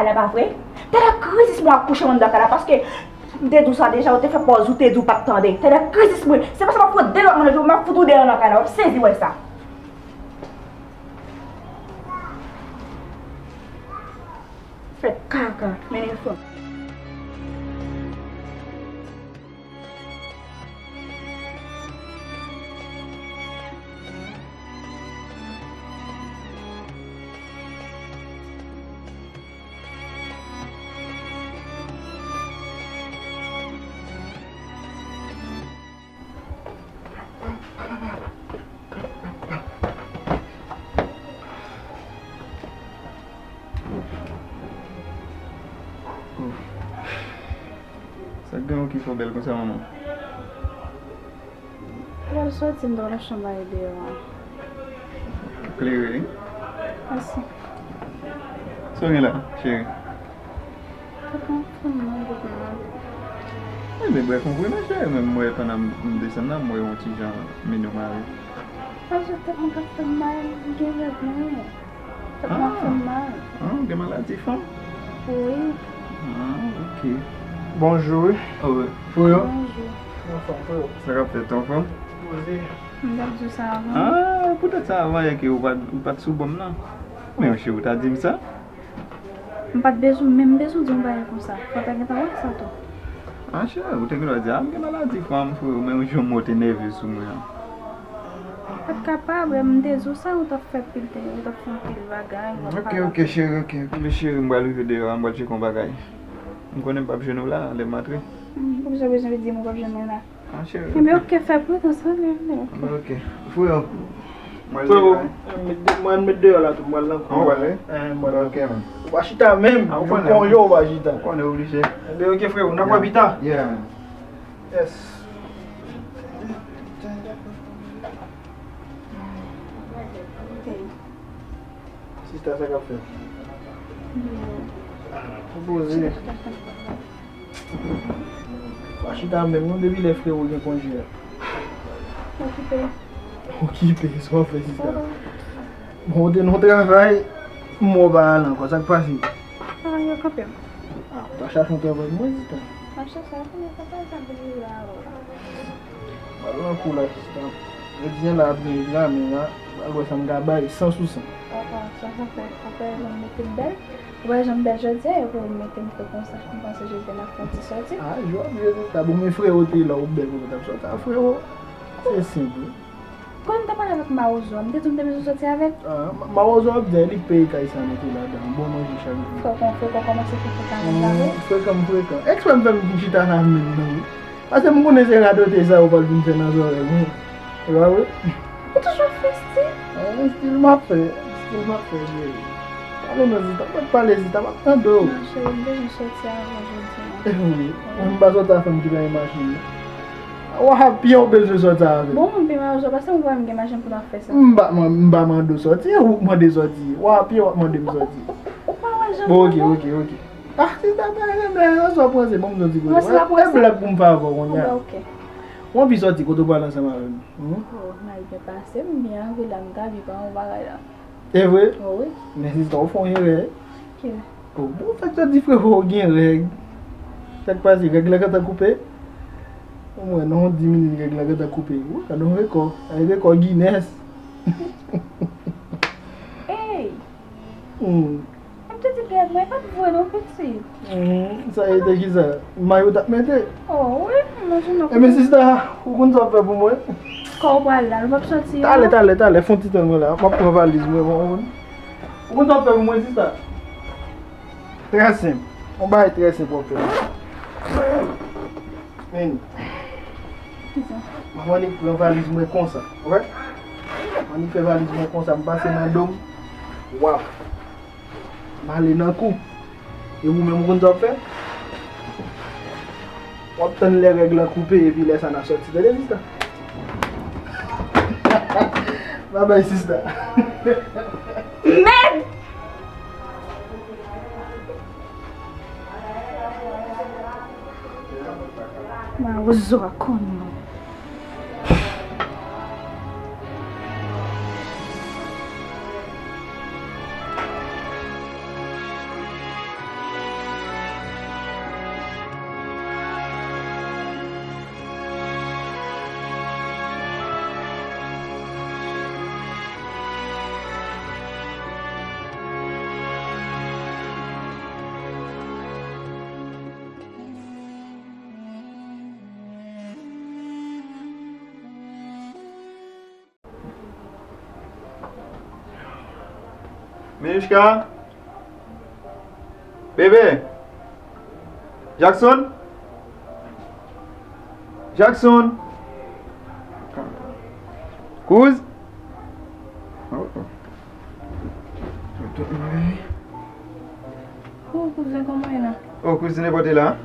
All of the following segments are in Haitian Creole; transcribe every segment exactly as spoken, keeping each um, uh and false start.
la, pa vre? Talè krizis mwen ap kouche anndan kay la, paske m te di w sa deja, ou te fè pòz ou te di w p ap tande. Talè krizis mwen, se pa sa m ap fout de lòt moun, m ap fout ou deyò nan kay la, w ap sezi wè sa. Fè kaka, mennen fanm. Sa k gen w ki fè w bèl konsa, manman? Lè l soti, m t al nan chanm a li deyò a. Klere, wi. Mèsi. Sa w gen la, cheri? Tèt mwen ap fè m mal, tèt mwen ap. Ebyen, bwè konprime, cheri, men m wè pandan m, m desann nan, m wè yon ti jan mini w mare. Paske tèt mwen k ap fè m mal, m gen règ mwen. Tèt mwen ap fè m mal. Ah, ou gen maladi fanm? Wi. Ah, ok. Bonjou, wi. Oh, wi. Freo. Bonjou. Anfòm, freo. Sa k ap fèt, anfòm? Poze. M t ap di w sa avan. Ah, poutèt sa avan yè ke ou pa t, ou pa t sou bon m nan. Men cheri, ou ta di m sa. M pa t bezwen, men m bezwen di yon bagay konsa. Fò w ta gentan wè sa tou. Ah, cheri, ou te gentan di, ah, m gen maladi fanm, freo, men yon jan w te nève sou mwen an. Pa t kapab, m te di w sa, ou t ap fè pil, ou t ap fè anpil bagay, ou t ap pale. Ok, ok, cheri, ok, ok. Men cheri, m pral rive deyò a, m pral tcheke yon bagay. M konnen m p ap jwenn ou la, lè m antre. Hmm, poukisa w bezwen di m ou p ap jwenn mwen la? Ah, cheri. Enben, ok, fè prekans, ok, ok. Enben, ok. Freo, mwen... Freo, mwen met deyò la tou, mwen nan kou. An, wale? Eh, mwen nan kou. Ok, man. Ou pa chita menm, ou konnen, ou pa chita. Ou konnen oblije. Enben, ok, freo, n ap wè pita. Yeah, man. Yes. Ok. Sista, sa k ap fèt? Ou poze. Pa chita menm non, depi lè freo gen konje a. Okipe. Okipe, sa w ap fè, sista? Bon, ou te nan travay, m wè w pa al ankò, sa k pase? Travay yo kanpe m. Ah, ou ta chache yon travay pou mwen, sista? M ap chache, avan yo kanpe, sa vin rive a ou. Al nan kou la, sista. Jodi a la ap gen egzamen la, al wè sa m ka bay san sou san. Oh, oh, sa, sa fè, sa fè, jan m mete m bèl. Ou wè jan m bèl jodi a, epi ou mete m fè konsa. M panse jodi a n ap fè yon ti sòti. Ah, jodi a, sista, bon, men freo te la, ou bèl konsa, t ap sòti a freo. Se senp, wi. Kòm m t ap pale avèk mawozo a, m te di w m te bezwen sòti avè l. Ah, ma-, mawozo ap di li peye kay sa mete ladan, bon manje chak jou. Frekan, frekan, kòmanse frekan sa menm la, wi. Hmm, frekan, frekan. Eksprè m fè m vin chita la menm nan, wi. Paske m konnen se radote sa yo pral vin fè nan zòrèy mwen. E pa vre? Ou toujou ap fè stil? Ah, stil m ap fè. Stil m ap fè, cheri. Pale non, Zita. Mwen pale, Zita, m ap tande w. Non, cheri, m bezwen sòti avan jodi a. E wi. Mwen m pa sòti a fanm ki pa gen machin nan. W a pye w bezwen sòti avè m. Bon, m pi mal jwe, paske m kwè m gen machin pou n ap fè sa. M pa, m, m pa mande w sòti, e ou k mande sòti. W a pye w ap mande m sòti. Ou pa wè jan m... Bon, ok, ok, ok. Ah, sista, pa renmen sa w panse, ban m di w ti kote. Mwen se la... E blag pou m fè avè w kounye a. Bon, ok. W anvi sòti kote w pral ansanm avè m? Hmm? Oh, m al byen pase, m byen anvi la, m gabi pa yon bagay la. E vre? Oh, wi. Men sista, ou fè yon erè. Ki erè? Oh, bon, fèk sa di freo ou gen règ. Sa k pase, règ la gentan koupe? Ou wè, nan yon dis minit, règ la gentan koupe. Ou gade yon rekò. Ay, rekò Guinness. Ey! Hmm. M te di règ mwen, e pa t vre non, pitit. Hmm, sa e te ki sa? Mayo w t ap mete? Oh, wi, m nan jounen. Ebyen, sista, ou konn sa w ap fè pou mwen? Kò w pral la, nou p ap sòti. Talè, talè, talè, fè yon ti tan mwen la. M ap pran valiz mwen, mwen, mwen. Ou konn sa w ap fè pou mwen, sista? Trè senp. Yon bagay trè senp w ap fè. Men. Kisa? M ap annik pran valiz mwen konsa, oke? M annik fè valiz mwen konsa, m pase nan do m. Wap. M ale nan kou. E ou menm, ou konn sa w ap fè? W ap tann lè règ lan koupe, epi lè sa n a sòti. Tande, sista? Babay, sista. Mèd! Mawozo a konn mwen. Minouchka. Bebe. Jackson. Jackson. Kouz. Oh, oh. Oh, kouzen, kòman w ye la? Oh, kouzin, nenpòt e la.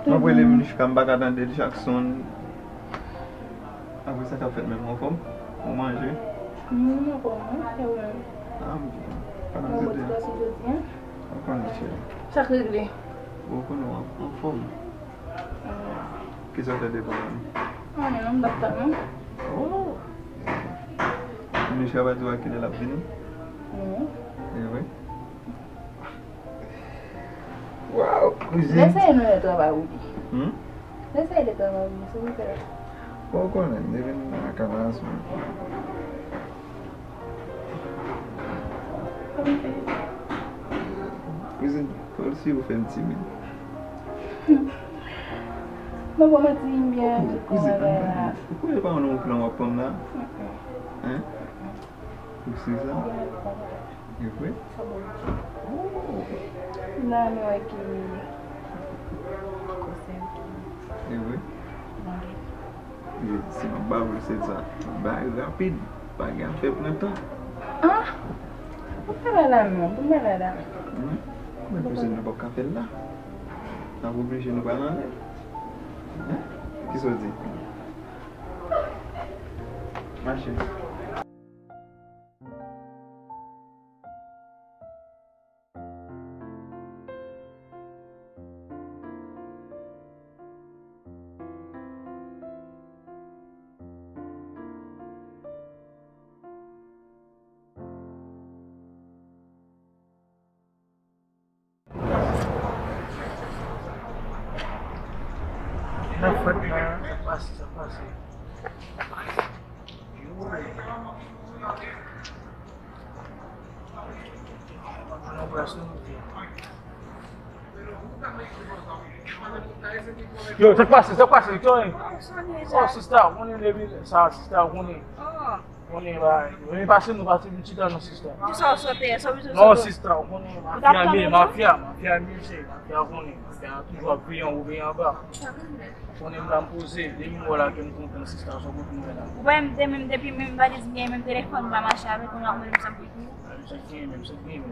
M ap rele Minouchka, m pa ka tande l, Jackson. Apre sa k ap fèt menm, ou anfòm? Ou manje? M anfòm, wi, e ou menm? Ah, m byen. Pandan m te di. Ou konnen, cheri. Sa k regle? Ou konnen w anfòm. Kisa w fè depi w vini? Anyen non, m pa t la non. Oh! Minouchka pa di w a kilè l ap vini? Non. E vre? Waw, kouzin. Lè sa e nou lè travay ou li. Hmm? Lè sa e lè travay ou li, se ou fè. Bon, ou konnen, depi n nan kay la, se Kouzin, kòmsi ou fè m timid. Mwen pa manti, m byen. Kouzin, ou kwè pa yon plan w ap pran m la? Hein? Ou si sa? E vre? Oh. Nan, nou wè ki konsèy ki. E vre? Mande. E, si m ap ba w resèt sa, bay rapid. Pa gen afè pran tan. Ah! Ou pa la la non, ou pa la la. Hmm? Men kouzin, nou p ap ka fè l la. N ap oblije nou pral anlè. Hein? Kisa w di? Mache. Nan fèt la, sa pase, sa pase. Yo. Nan plas nou, nou te. Yo, sa k pase, sa k pase, Victorine? Oh, sista, ou konnen depi sa, sista, ou konnen. Konnen bagay. Men pase nou, pase nou chita non, sista. Kisa w sot, sa w bezwen sot? Non, sista, ou konnen mafya, mafya, mafya, mafya, mafya, ou konnen. Mafya toujou ap veye anwo, veye anba. Ou konnen m la m poze, depi m wè w la ke m kontan, sista, sa w pote mwen la. Ou pa menm, depi menm valiz m gen, menm telefòn m pa mache avè l, kounye a w ap mande m sa m pote pou ou. Misye gen, misye gen.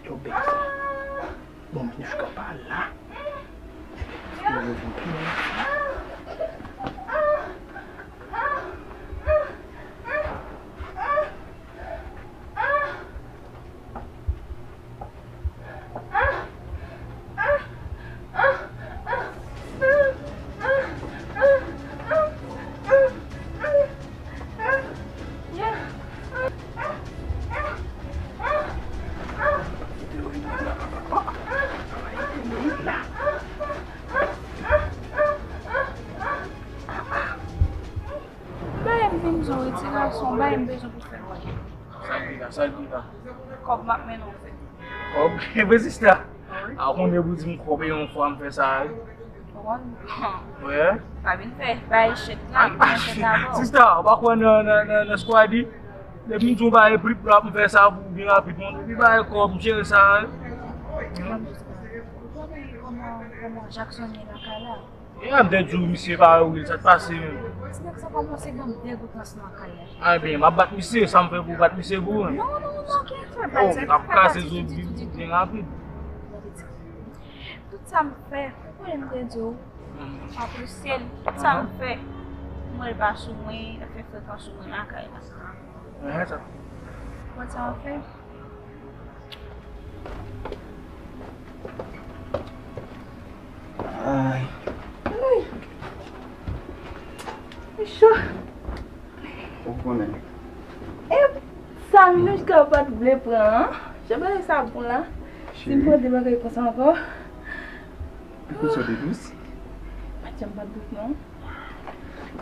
Kilè w bèk sa? Bon, Minouchka pa la. Fò yo vin pi lwen. Bay m, vin di w wi, ti gason, bay m bezwen pou fè l wè. Sa l gen la, sa l gen la? Kòb m ap mennen w fè. Kòb? Evre sista? Wi. A konnen pou di m kòb e yon fwa m fè sa wi. Ou konn? Wi. Pa vin fè bay chèk la, m pran chèk la ba w. Sista, ou pa kwè nan, nan, nan, nan squaddy? Depi m di w bay prip la pou m fè sa pou byen rapid, mwen depi bay kòb, m jere sa wi. Ou konnen kòman, kòman Jackson ye lakay la? E a m te di w misye pa rele, sa k pase menm? Ti nèg sa kòmanse gen degoutans nan kay la. A ebyen, m ap bat misye, sa m fè pou bat misye pou ou? Non, non, non, gen fè bat sa. Oh, m ap kraze zo byen rapid. Tout sa m fè, ou konnen m te di w, m apresye l. Tout sa m fè, m wè l pa sou mwen, l ap fè frekan sou mwen lakay la. Enhen, sa. Ou konn sa w ap fè? Ay. Lè Ou konnen. E sa Minouchka pa t vle pran an? Jan bagay sa bon la. Si m pran de bagay konsa ankò. Epi w soti dous. Pa t janm pa t dous non.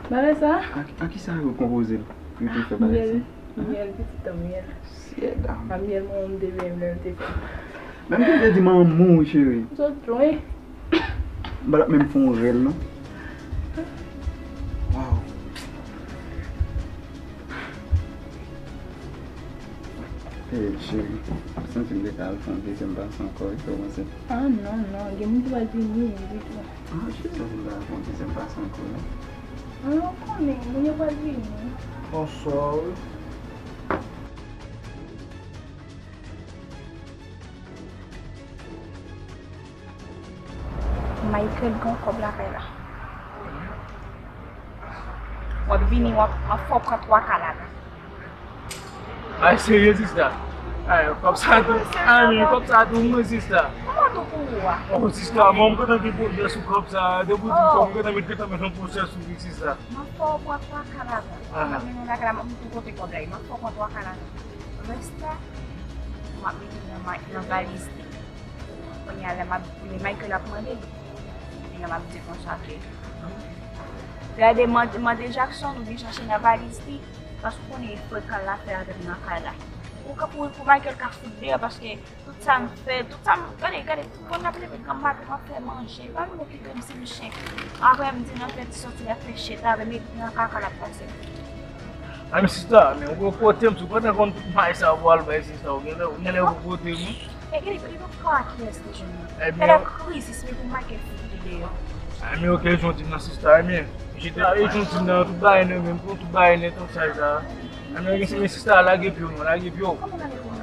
Bagay sa. A, a ki sa yo konpoze l? Yo te fè bagay sa. Myèl, myèl, pitit an myèl. Syèdam. A myèl mwen menm te byen lè l te fè. Menm ki te di manman w cheri. Sot lwen. M pa t ap menm fè yon rèl non. Waw. Ey cheri, m santi m te ka al fè yon dezyèm pase ankò wi, sa w panse? Ah non, non, gen moun ki pral vini ditou. Ah, cheri, m santi m ta al fè yon dezyèm pase ankò wi. Ah, ou konnen, moun yo pral vini. Bonswa wi. Michael gen kòb lakay la. W ap vini, w ap, w ap fè w pran twa ka ladan. Ay, serye, sista? Ay, kòb sa tou, ay, men kòb sa tou mwen, sista. Kòman tou pou ou a? Oh, sista, mwen, m gentan gen pwojè sou kòb sa. Depi w di m kòb, m gentan met, gentan met yon pwojè sou li, sista. M ap fè w pran twa ka ladan. M ap mennen w lakay la, m ap montre w kote kòb la ye. M ap fè w pran twa ka ladan. Rès la, m ap mete nan, nan valiz li. Kounye a, lè m ap, lè Michael ap mande, kounye a m ap di konsa ke, gade, mande, mande Jackson ou vin chache nan valiz li, paske ou konnen e frekan l ap fè avè m nan kay la. Ou ka pou, pou Michael ka fout deyò, paske tout sa m fè, tout sa m, gade, gade, tout bon ap leve granm maten, m ap fè manje, pa vin okipe m si m chen. Apre m di nan fè ti sòti, l ap fè chita avè m, epi nan kaka l ap pase. A men sista, men ou kote m sou, pandan konn tout may sa ou al bay sista, ou genlè, ou genlè ou kote m. E gade, gade, gade kiyès li jwenn nan. Ebyen, gade krizis, men pou Michael fout li deyò. A men oke, jan w di m nan sista, ebyen, jete a, e jan w di m nan, tout bagay nan men m, tout bagay nan tan sa sa. A men oke, men sista, lage pye w non, lage pye w.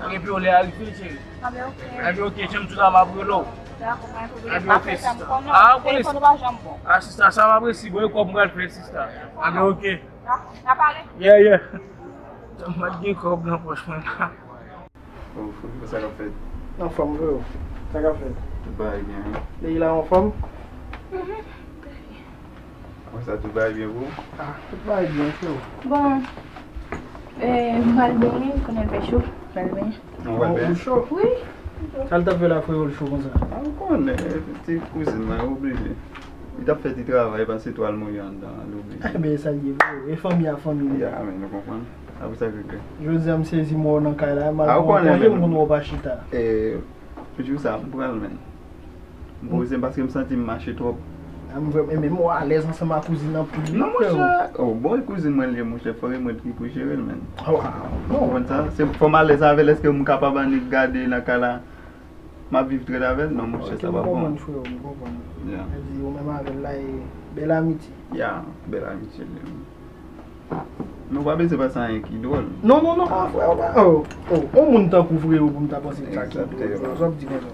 Lage pye w, lè a rive, cheri. A men oke. A men oke, jan m di w la, m ap rele w. Dakò, pa gen pwoblèm. A men oke, sista. Ah, ou konnen telefòn ou pa janm bon. Ah, sista, sa m apresye, bon, e kòb m pral fè, sista. A men oke. Dakò, n a pale. Yeah, yeah. M pa t gen kòb nan pòch mwen la. Oh, frè, sa k ap fèt? Anfòm, freo. Sa k ap fèt? Tout bagay byen, wi. Leila anfòm? Mhm. Kòman sa, tout bagay byen pou ou? Ah, tout bagay byen, freo. Bon, eh, m pral benyen, konnen l fè cho, m pral benyen. Ou pral benyen? Ou cho? Wi. Sa l t ap fè la, freo, l cho konsa? Ah, ou konnen, ti kouzin mwen, oblije. Li t ap fè ti travay, pase twal mouye anndan an, li oblije. Enben, sa l ye, freo. E fanmi a fanmi li. Ya, men, nou konprann. Apre sa, Greg. Jodi a, m sezi m wè w nan kay la, m al pran yon konje, m konn wè w pa chita. Eh, jou sa, m pral, men. M poze m paske m santi m mache twòp. Ah, m vrèman, men m wè w alèz ansanm ak kouzin anpil wi, freo. Non, monchè. Oh, bon, e kouzin mwen li ye, monchè. Fò e mwen ki pou jere l, men. Oh, ah, non. Ou konprann sa? Se fò m alèz avè l, èske m kapab annik gade nan kay la? M ap viv trèt avè l? Non, monchè, sa pa bon. Ok, m konprann, freo, m konprann. Ya. Sa di, ou menm avè l la, e bèl amitye. Ya, bèl amitye li ye. Men w pa bezwen pase anyen ki dwòl. Non, non, non, ah, frè, w pa, oh, oh, yon moun tankou freo pou m ta panse sa ki dwòl, freo, sa w ap di konsa.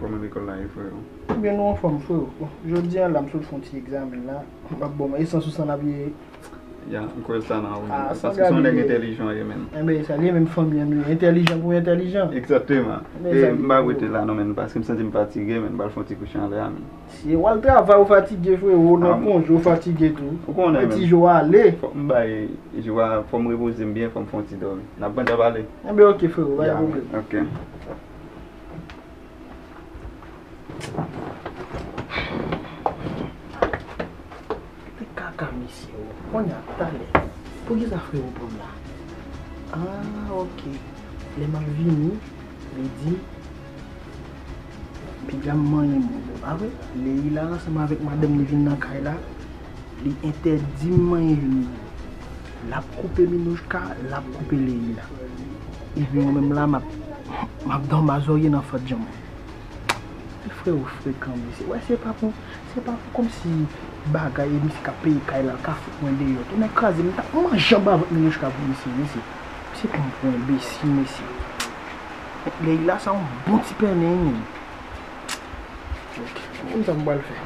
Kòman lekòl la ye, freo? Ebyen, nou anfòm, freo. Bon, jodi a la, m sot fè yon ti egzamen la. M ap bon, esans ou san ap ye. Ya, m kwè sa nan ou menm. Ah, paske se yon nèg entèlijan w ye, menm. Enben, sa li menm fanmi an nou ye. Entèlijan pou entèlijan. Egzakteman. E m pa rete la, non, menm, paske m santi m fatige, menm, m pral fè yon ti kouche anlè a, menm. Si w al travay, ou fatige, freo, nan konje, ou fatige tou. Ou konnen, men ti jou ale. Fòk m bay jou a, fò m repoze m byen, fò m fè yon ti dòmi. N ap pran dja pale. Enben, oke, freo, pa gen pwoblèm. Oke. Te kaka, mesye, o. Kounye a, talè. Poukisa freo pran m la? Ah, oke. Lè m ap vini, li di, piga m manyen moun yo. Pa vre? Leila ansanm avèk madanm li vin nan kay la, li entèdi m manyen youn nan yo. L ap koupe Minouchka, l ap koupe Leila. Epi mwen menm la, m ap, m ap dòmi azòrye nan fadjan mwen. Freo frekan, mesye. Wè, se pa pou, se pa pou kòmsi bagay, e misye k ap peye kay la, l ka fout mwen deyò. Tonnè kraze m, m t ap manje anba vant Minouchka pou misye, mesye. Misye pran m pou enbesil, mesye. Leila sa yon bon ti pèlen, wi. Ok, m konn sa m pral fè.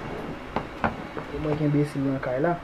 Ou wè k enbesil nan kay la.